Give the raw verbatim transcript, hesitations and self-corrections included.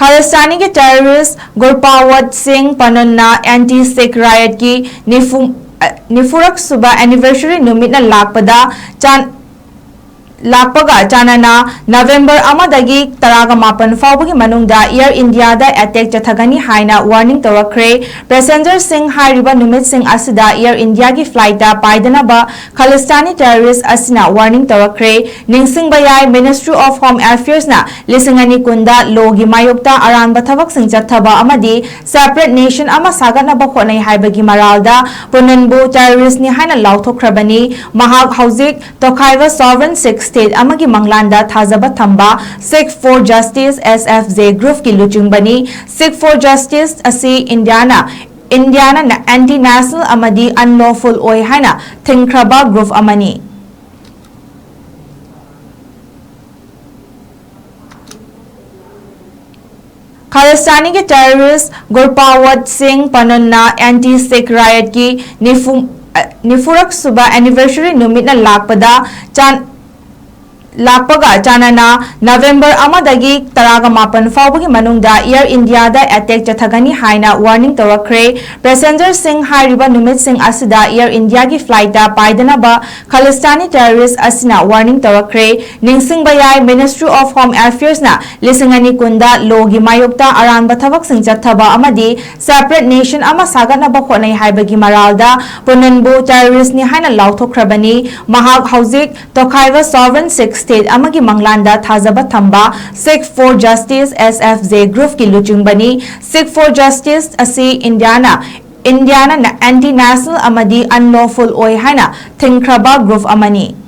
ꯈꯥꯂꯤꯁꯇꯥꯅꯤꯒꯤ terrorist ꯒꯨꯔꯄꯥꯋꯠ ꯁꯤꯡ ꯄꯅꯨꯟꯅ anti Sikh riot ꯀꯤ ꯅꯤꯐꯨ, ꯑ, ꯅꯤꯐꯨꯔꯛ ꯁꯨꯕ anniversary ꯅꯨꯃꯤꯠꯅ ꯂꯥꯛꯄꯗ ꯆꯥꯟ-, ꯂꯥꯛꯄꯒ ꯆꯥꯟꯅꯅ ꯅꯕꯦꯝꯕꯔ ꯑꯃꯗꯒꯤ ꯇꯔꯥꯒ ꯃꯥꯄꯟ ꯐꯥꯎꯕꯒꯤ ꯃꯅꯨꯡꯗ Air India ꯗ attack ꯆꯠꯊꯒꯅꯤ ꯍꯥꯏꯅ warning ꯇꯧꯔꯛꯈ꯭ꯔꯦ꯫ Passenger ꯁꯤꯡ ꯍꯥꯏꯔꯤꯕ ꯅꯨꯃꯤꯠꯁꯤꯡ ꯑꯁꯤꯗ Air India ꯒꯤ flight ꯇ ꯄꯥꯏꯗꯅꯕ ꯈꯥꯂꯤꯁꯇꯥꯅꯤ terrorist ꯑꯁꯤꯅ warning ꯇꯧꯔꯛꯈ꯭ꯔꯦ꯫ ꯅꯤꯡꯁꯤꯡꯕ ꯌꯥꯏ, Ministry of Home Affairs ꯅ ꯂꯤꯁꯤꯡ ꯑꯅꯤ ꯀꯨꯟꯗ law ꯒꯤ ꯃꯥꯌꯣꯛꯇ ꯑꯔꯥꯟꯕ ꯊꯕꯛꯁꯤꯡ ꯆꯠꯊꯕ ꯑꯃꯗꯤ separate nation ꯑꯃ ꯁꯥꯒꯠꯅꯕ ꯍꯣꯠꯅꯩ ꯍꯥꯏꯕꯒꯤ ꯃꯔꯥꯜꯗ ꯄꯨꯅꯟꯕꯨ terrorist ꯅꯤ ꯍꯥꯏꯅ ꯂꯥꯎꯊꯣꯛꯈ꯭ꯔꯕꯅꯤ꯫ ꯃꯍꯥꯛ ꯍꯧꯖꯤꯛ ꯇꯣꯈꯥꯏꯕ sovereign Sikh state ꯑꯃꯒꯤ ꯃꯪꯂꯥꯟꯗ ꯊꯥꯖꯕ ꯊꯝꯕ Sikh for Justice, S F J group ꯀꯤ ꯂꯨꯆꯤꯡꯕꯅꯤ꯫ Sikh for Justice ꯑꯁꯤ ꯏꯟꯗꯤꯌꯥꯅ, ꯏꯟꯗꯤꯌꯥꯅ anti national ꯑꯃꯗꯤ unlawful ꯑꯣꯏ ꯍꯥꯏꯅ ꯊꯤꯡꯈ꯭ꯔꯕ group ꯑꯃꯅꯤ꯫ ꯈꯥꯂꯤꯁꯇꯥꯅꯤꯒꯤ terrorist ꯒꯨꯔꯄꯥꯋꯠ ꯁꯤꯡ ꯄꯅꯨꯟꯅ anti Sikh riot ꯀꯤ ꯅꯤꯐꯨ, ꯑ, ꯅꯤꯐꯨꯔꯛ ꯁꯨꯕ anniversary ꯅꯨꯃꯤꯠꯅ ꯂꯥꯛꯄꯗ ꯆꯥꯟ-, ꯂꯥꯛꯄꯒ ꯆꯥꯟꯅꯅ ꯅꯕꯦꯝꯕꯔ ꯑꯃꯗꯒꯤ ꯇꯔꯥꯒ ꯃꯥꯄꯟ ꯐꯥꯎꯕꯒꯤ ꯃꯅꯨꯡꯗ Air India ꯗ attack ꯆꯠꯊꯒꯅꯤ ꯍꯥꯏꯅ warning ꯇꯧꯔꯛꯈ꯭ꯔꯦ꯫ Passenger ꯁꯤꯡ ꯍꯥꯏꯔꯤꯕ ꯅꯨꯃꯤꯠꯁꯤꯡ ꯑꯁꯤꯗ Air India ꯒꯤ flight ꯇ ꯄꯥꯏꯗꯅꯕ ꯈꯥꯂꯤꯁꯇꯥꯅꯤ terrorist ꯑꯁꯤꯅ warning ꯇꯧꯔꯛꯈ꯭ꯔꯦ꯫ ꯅꯤꯡꯁꯤꯡꯕ ꯌꯥꯏ, Ministry of Home Affairs ꯅ ꯂꯤꯁꯤꯡ ꯑꯅꯤ ꯀꯨꯟꯗ law ꯒꯤ ꯃꯥꯌꯣꯛꯇ ꯑꯔꯥꯟꯕ ꯊꯕꯛꯁꯤꯡ ꯆꯠꯊꯕ ꯑꯃꯗꯤ separate nation ꯑꯃ ꯁꯥꯒꯠꯅꯕ ꯍꯣꯠꯅꯩ ꯍꯥꯏꯕꯒꯤ ꯃꯔꯥꯜꯗ ꯄꯨꯅꯟꯕꯨ terrorist ꯅꯤ ꯍꯥꯏꯅ ꯂꯥꯎꯊꯣꯛꯈ꯭ꯔꯕꯅꯤ꯫ ꯃꯍꯥꯛ ꯍꯧꯖꯤꯛ ꯇꯣꯈꯥꯏꯕ sovereign Sikh state ꯑꯃꯒꯤ ꯃꯪꯂꯥꯟꯗ ꯊꯥꯖꯕ ꯊꯝꯕ Sikh for Justice, S F J group ꯀꯤ ꯂꯨꯆꯤꯡꯕꯅꯤ꯫ Sikh for Justice ꯑꯁꯤ ꯏꯟꯗꯤꯌꯥꯅ, ꯏꯟꯗꯤꯌꯥꯅ anti national ꯑꯃꯗꯤ unlawful ꯑꯣꯏ ꯍꯥꯏꯅ ꯊꯤꯡꯈ꯭ꯔꯕ group ꯑꯃꯅꯤ꯫